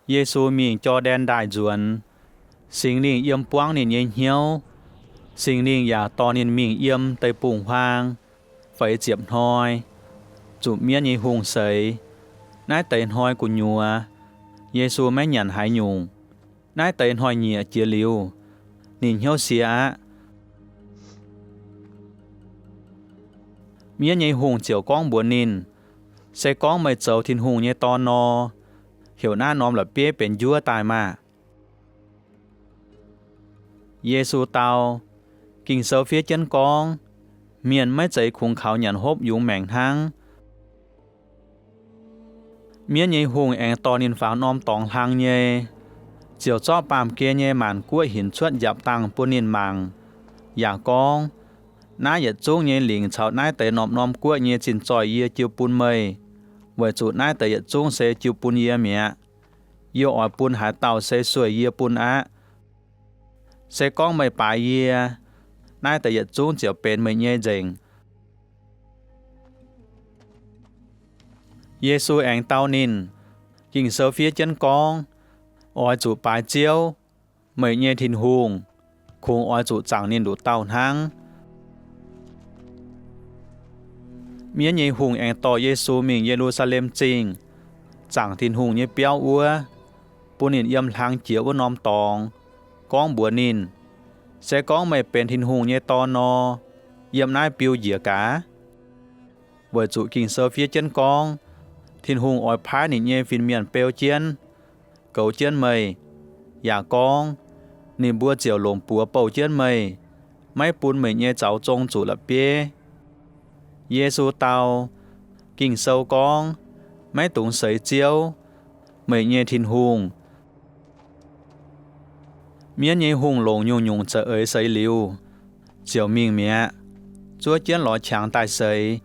Yesu mingh Jor^ndaen Ndaaih nzuonx. Singx Lingh yiem buangv ninh nyei hnyouv. Singx Lingh yaac dorh ninh mingh yiem deic-bung-huaang feix ziepc hnoi, zuqc mienv nyei hungh seix. Naaiv deix hnoi gu'nyuoz Yesu maiv nyanc haaix nyungc. Naaiv deix hnoi-nyieqc jiex liuz, ninh hnyouv sie aqv. Mienv nyei hungh ziouc gorngv mbuox ninh, Se gorngv meih zoux Tin-Hungh nyei Dorn nor, heuc naaiv norm la'bieiv benx njuov daaih maah! Yesu dau, Ging-Sou fiev jienv gorngv, Mienh maiv zeiz kungx kaux nyanc hopv yungz maengc hnangv. Mienv nyei hungh aengx dorh ninh faaux norm dorngx hlang nyei, ziouc zorqv baamh gen nyei maanc guoqv hinc cuotv njapc dangh bun ninh mangc, yaac gorngv, Naaiv yietc zungv nyei lingc caux naaiv deix norm-norm guoqv nyei zinh zoih yie jiu bun meih, weic zuqc naaiv deix yietc zungv se jiu bun yie mi'aqv. Yie oix bun haaix dauh se sueih yie bun aqv. Se gorngv meih baaix yie, naaiv deix yietc zungv ziouc benx meih nyei nzengc. Yesu aengx dau ninh, Ging-Sou fiev jienv gorngv, Oix zuqc baaix Ziouv, meih nyei Tin-Hungh. Kungx oix zuqc zaangc ninh nduqc dauh hnangv. Mienv nyei hungh aengx dorh Yesu mingh Ye^lu^saa^lem Zingh, zaangc Tin-Hungh nyei biauv wuov, bun ninh yiem hlang jiex wuov norm dorngx, gorngv mbuox ninh, Se gorngv meih benx Tin-Hungh nyei Dorn nor, yiem naaiv biu njiec gaax. Weic zuqc Ging-Sou fiev jienv gorngv, Tin-Hungh oix paaiv ninh nyei fin-mienh beu jienv, goux jienv meih. Yaac gorngv, Ninh mbuo ziouc longc buoz bouh jienv meih, maiv bun meih nyei zaux zong zuqc la'bieiv. Yesu dau, Ging-Sou gorngv, Maiv dungx seix Ziouv, meih nyei Tin-Hungh. Mienv nyei hungh longc nyungc-nyungc za'eix seix liuz, ziouc mingh mi'aqv, zuov jienv lorz qangx daaih seix.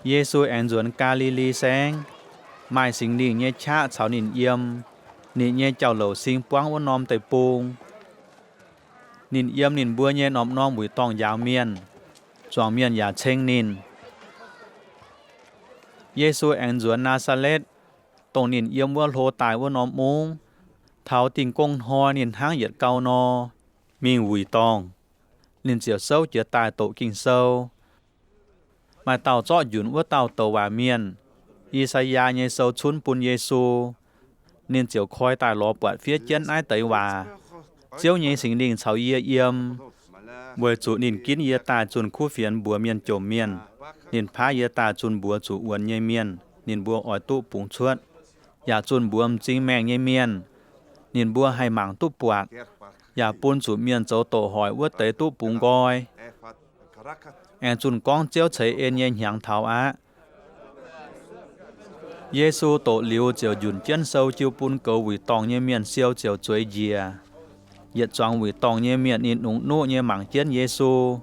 Yesu aengx nzuonx Gaa^li^li Saengv, maaih Singx Lingh nyei qaqv caux ninh yiem. Ninh nyei jauv-louc sing buangv wuov norm deic-bung. Ninh yiem ninh mbuo nyei norm-norm wuic dorngh njaaux mienh. Zuangx mienh yaac ceng ninh. Yesu aengx nzuonx Naa^saa^letv, dongh ninh yiem wuov hlo daaih wuov norm mungv. Taux Dingh Gong Hnoi ninh hnangv yietc gau nor, mingh wuic dorngh. Ninh ziouc souv jiez daaih doqc Ging-Sou. Maaih dauh zorqv njunc wuov dauh douc waac mienh, I^saa^yaa, nyei sou cunv bun Yesu. Ninh ziouc koi daaih lorz buatc fiev jienv naaiv deix waac, Ziouv nyei Singx Lingh caux yie yiem, weic zuqc ninh ginv yie daaih zunh kuv fienx mbuox mienh jomc mienh. Ninh paaiv yie daaih zunh mbuox zuqc wuonx nyei mienh ninh mbuo oix duqv bungx cuotv, yaac zunh mbuox m'zing maengh nyei mienh ninh mbuo haih mangc duqv buatc, yaac bun zuqc mienh zoux doqc hoic wuov deix duqv bungx nqoi, aengx zunh gorngv Ziouv ceix en nyei hnyangx taux aqv. Yesu doqc liuz ziouc njunc jienv sou jiu bun goux wuic dorngh nyei mienh siou ziouc zueiz njiec. Yietc zuangx wuic dorngh nyei mienh ninh nungx nuqv nyei mangc jienv Yesu.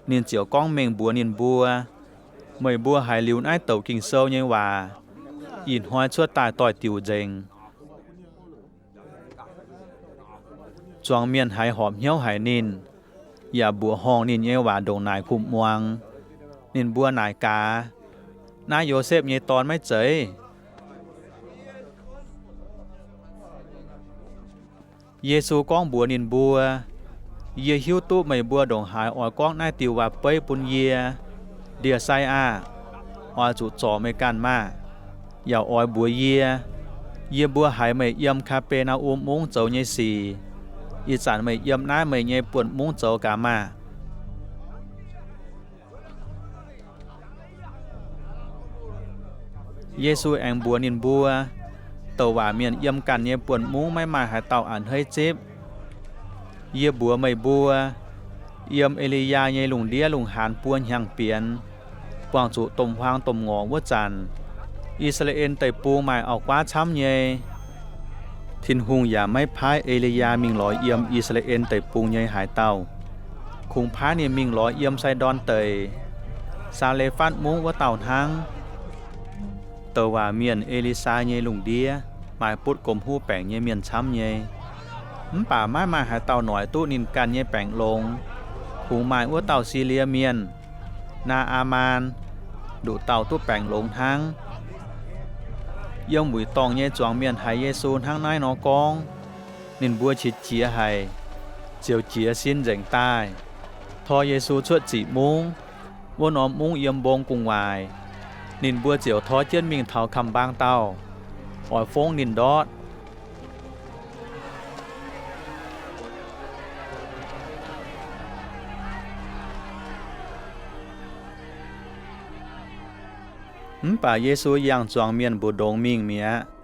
Ninh ziouc gorngv mengh mbuox ninh mbuo, Meih mbuo haiz liuz naaiv douc Ging-Sou nyei waac, Ih hnoi cuotv daaih doix-diuc nzengc. Zuangx mienh haiz horpc hnyouv haic ninh, yaac mbuoqc horngh ninh nyei waac ndongc naaic kuv muangx. Ninh mbuo naaic gaax, Naaiv Yosepv nyei dorn maiv zeiz? Yesu gorngv mbuox ninh mbuo, Yie hiuv duqv meih mbuo ndongc haaix oix gorngv naaiv diuh waac-beiv bun yie. Ndie-sai aah! Oix zuqc zorc meih ganh maah! Yaac oix mbuox yie, Yie mbuo haiz meih yiem Kaa^be^naa^um Mungv zoux nyei sic. Ih zanc meih yiem naaiv meih nyei buonv mungv zoux gaax maah! Yesu aengx mbuox ninh mbuo, Douc waac mienh yiem ganh nyei buonv mungv maiv maaih haaix dauh a'hneiv zipv. Yie mbuox meih mbuo, yiem E^li^yaa nyei lungh ndiev lungh haanz buo hnyangx bienx, buangh zuqc domh huaang domh ngorc wuov zanc, I^saa^laa^en Deic-Bung maaih auv-guaav camv nyei. Tin-Hungh yaac maiv paaiv E^li^yaa mingh lorz yiem I^saa^laa^en Deic-Bung nyei haaix dauh. Kungx paaiv ninh mingh lorz yiem Sai^ndorn Deic, Saa^le^fatv Mungv wuov dauh hnangv. Douc waac mienh E^li^saa nyei lungh ndiev maaih butv gomh huv baengc nyei mienh camv nyei. Mv baac maiv maaih haaix dauh noic duqv ninh ganh nyei baengc longx. Kungx maaih wuov dauh Silie mienh, Naa^aa^maan, nduqc dauh duqv baengc longx hnangv. Yiem wuic dorngh nyei zuangx mienh haiz Yesu hnangv naaiv nor gorngv, ninh mbuo qiex jiez haic, ziouc jiez sin nzengc daaih, tor Yesu cuotv ziqc mungv. Wuov norm mungv yiem mbong gu'nguaaic. Ninh mbuo ziouc tor jienv mingh taux kamx-mbaang dauh, oix fongv ninh ndortv. Mv baac Yesu yangh zuangx mienh mbu'ndongx mingh mi'aqv.